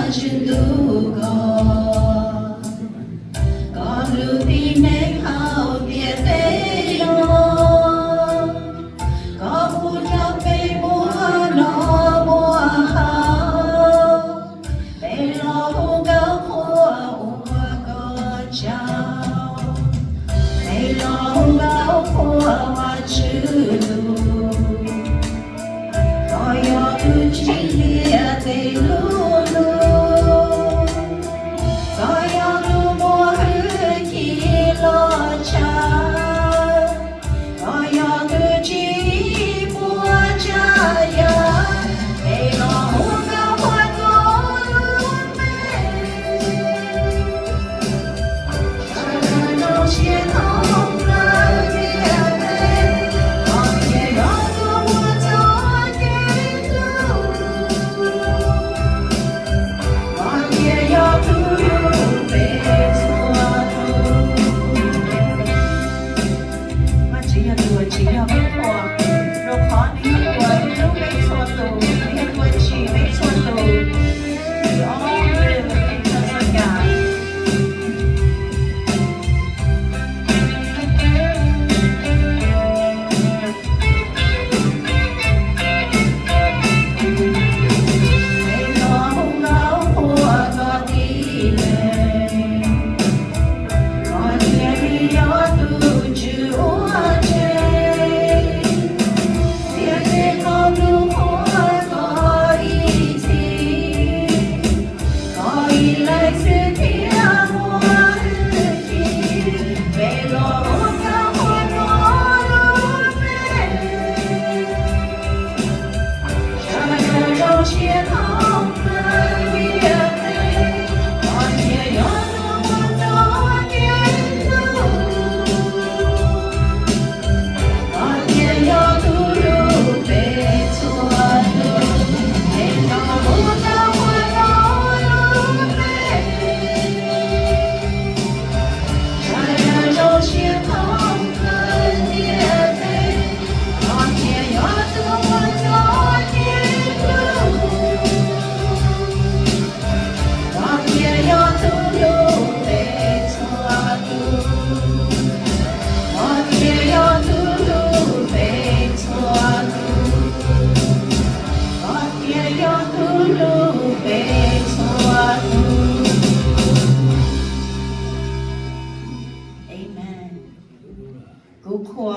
Tswv Ntuj ko, koj lub tib neeg haus tiaj teb no, koj hu cov peb muaj noj muaj haus, peb los hu nkauj qhuas ua koj tsaug, peb los hu nkauj qhuas Vajtswv tus. Koj yog tus tsim liaj teb lub lug, koj yog tus muaj hwj chim los tshaj, koj yog tus tsim puas tsav yam, peb los hu nkauj qhuas koj lub npe. Sawv daws zoo siab thoob plaws tiag tiag, koj thiaj yog tus muaj txoj kev hlub, koj thiaj yog tus hlub peb txhua tus. Vajtswv yog tus uas tsim nyog peb qhua, rau qhov nws yog tus uas hlub peb txhua tus, nws yog tus uas tsim peb txhua tus. Give all the things of God. Peb los hu nkauj qhuas koj tib leeg, koj thiaj li yog tus Tswv uas tseeb, thiab tej qhov lus qhuas koj ib txhis, koj ib leeg xwb thiaj muaj hwj chim, peb los hu nkauj qhuas koj lub npe. Sawv daws zoo siab thoob plaws tiag tiag, koj thiaj yog tus muaj txoj kev hlub, koj thiaj yog tus hlub peb txhua tus. Peb los hu nkauj qhuas koj lub npe. Sawv daws zoo siab thoob plaws tiag tiag, koj thiaj yog tus muaj txoj kev hlub, koj thiaj yog tus hlub peb txhua tus, koj thiaj yog tus hlub peb txhua tus, koj thiaj yog tus hlub peb txhua tus. Amen. Kuv qhuas